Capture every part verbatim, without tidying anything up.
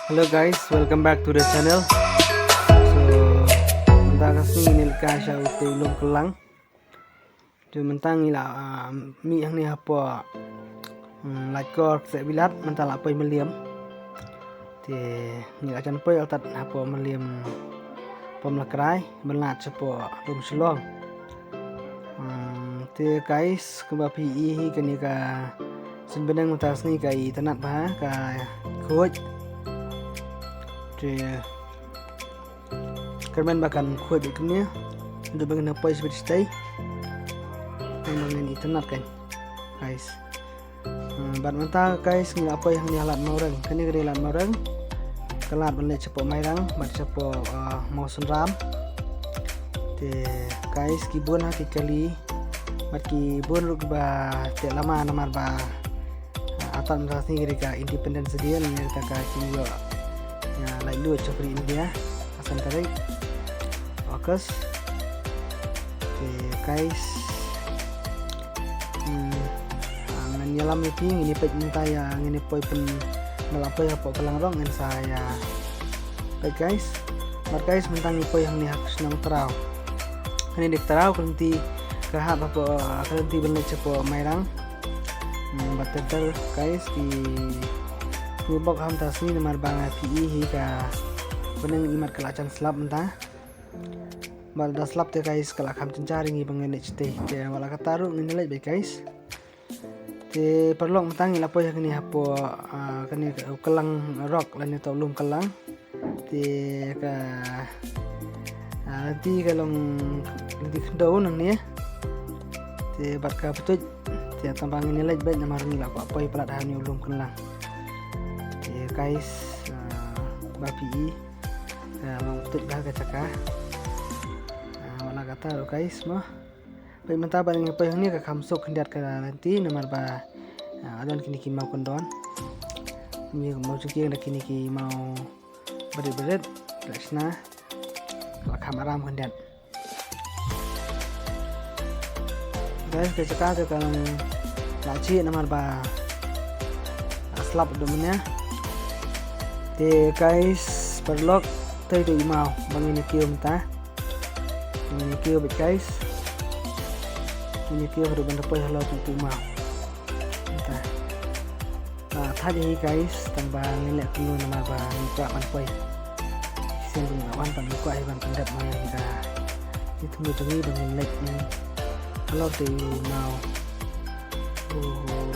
Hello guys, welcome back to the channel. So mynta ka sngi ngi leit kai sha utei u lum kyllang. Te mynta ngi la, ah, mih hangne hapoh, hmm, Laitkor Kseh Bilat, mynta la poi Mylliem. Te ngi la jan poi altat hapoh Mylliem Pom Lakrai ban lad shapoh Lum Shillong. Hmm, te guys, kumba phi i hi kane ka suiñ bneng mynta sngi ka itynnad bha, ka khuid. Te kyrmen ba kan khuid beit kumne. Haduh ba ngin poi shibit shatei. Ngin itynnad kan, guys. Hmm, bad mynta guys ngi la poi hangne ha Lad Mawreng. Kane ka dei Lad Mawreng. Ka lad ban leit shapoh Mairang bad shapoh, ah, Mawsynram. Te guys, ki bun ha ki kali bad ki bun ruh kiba teh lama namar ba, ah, artat mynta sngi ka dei ka Independence Day, ngi kata ka jingïoh, ah, laitluid jong ka ri India. San tarik August. Te guys, hmm, ah, ngan ïalam ïa phi, ngin ïa peit mynta ïa, ngin ïa poi pyn, ngi la poi hapoh Klangrok, ngin sa ïa peit guys. Bad guys, mynta ngi poi hangne ha ka shnong Traw. Kane dei Traw, ka lynti ka hap hapoh, ah, ka lynti ban leit shapoh Mairang. Hmm, bad ter ter guys, ki, ki bok ham ta sngi namar ba nga phi i hi ka bneng, imat ka la jan slap mynta. Bad da slap te guys ka la kham jynjar ïa ngi ba ngin leit shatei. Te wat la katta ruh ngin leit beit guys. Te paralok, mynta ngi la poi ha kane hapoh, ah, kane ka Kyllang Rock lane uta u lum kyllang. Te ka, ah, lynti ka long lynti khyndew nangne. Te bad ka pyntuid. Te tang ba ngin ïa leit beit namar ngi la kwah poi palat ha une u lum kyllang. Te guys, ah, ba phi i, ah, long pyntuid bha ka jaka. Ah, wat la katta ruh guys mo. Peit mynta ba ngi poi hangne ka kham suk khyndiat ka lynti namar ba, ah, don kine ki maw kyndon. Ngi maw jingkieng da kine ki maw barit barit, la shna, la kham aram khyndiat. Guys, ka jaka te ka la jhieh namar ba la slap haduh mynne. Te guys, paralok, te dei u maw ba ngin ïa kiew mynta. Ngin ïa kiew beit guys. Ngin ïa kiew haduh ban da poi halor utu u maw. Mynta. Ah, thait hi guys, tang ba ngin leh kumno namar ba ngi kwah ban poi. Shisien ba ngi la wan tang ngi kwah hi ban pyndep ma ïa ka. Ngi thmu jong ngi ba ngin leit, hmm, halor te u maw. U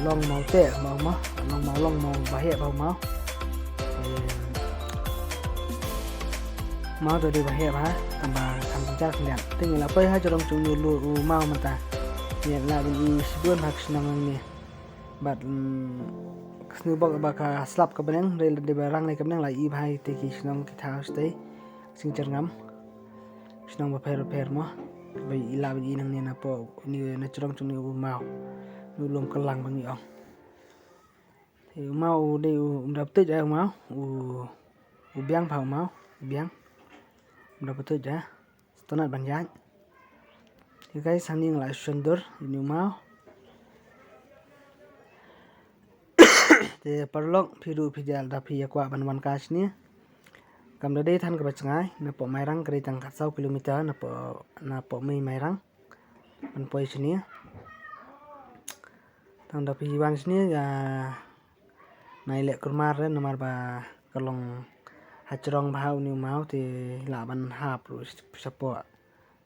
long maw te, maw maw, long maw, long maw ba heh ba maw. Maw te dei ba heh ba, tang ba kham jynjar khyndiat. Te ngi la poi ha jrong jong une u maw mynta. Ngi la ban i shibun ha ka shnong hangne. Bad, mm, ka sngew bok ba ka slap ka bneng, hynrei lada dei ba rang lei ka bneng la i bha ïa te ki shnong ki thaw shatei, Sing Jyrngam. Shnong bapher bapher mo. Ba i la ba i nangne napoh, une na jrong jong une u maw. Une u lum kyllang ba ngi ong. Te u maw u dei u, um da pyntuid u maw, u, u biang bha u maw, u biang. Um da pyntuid. Sngewtynnat ban ïaid. Te guys, hangne nga la shon dur ïa une u maw. Te paralok, phi ruh phi dei lada phi ïa kwah ban wan kai shane. Kam da dei than kaba jngai, napoh Mairang ka dei tang khatsaw kilometer, napoh, napoh mei Mairang. Ban poi shane. Tang da phi wan shane ïa Nai leh kulmar re namar ba ka long ha jrong bha une u maw te lah ban hap ruh shapoh.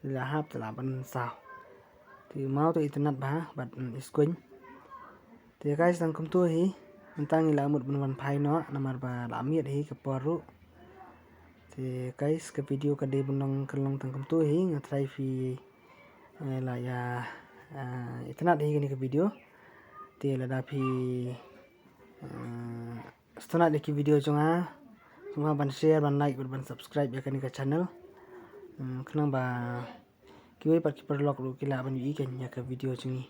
Te lah hap te lah ban saw. Te u maw te itynnad bha bad, mm, iskuin. Te guys, tang kumtu hi. Mynta ngi la mut ban wan phai noh namar ba la miet hi ka por ruh. Te guys, ka video ka dei ban long, kan long tang kumtu hi, nga tharai phi, eh, la ïa, eh, itynnad hi kane ka video. Te lada phi, eh, sngewtynnad ïa ki video jong nga, sngewbha ban share, ban like bad ban subscribe ïa kane ka channel. Hmm, khnang ba kiwei pat ki paralok ruh ki lah ban ïohi ïa ka video jong ngi.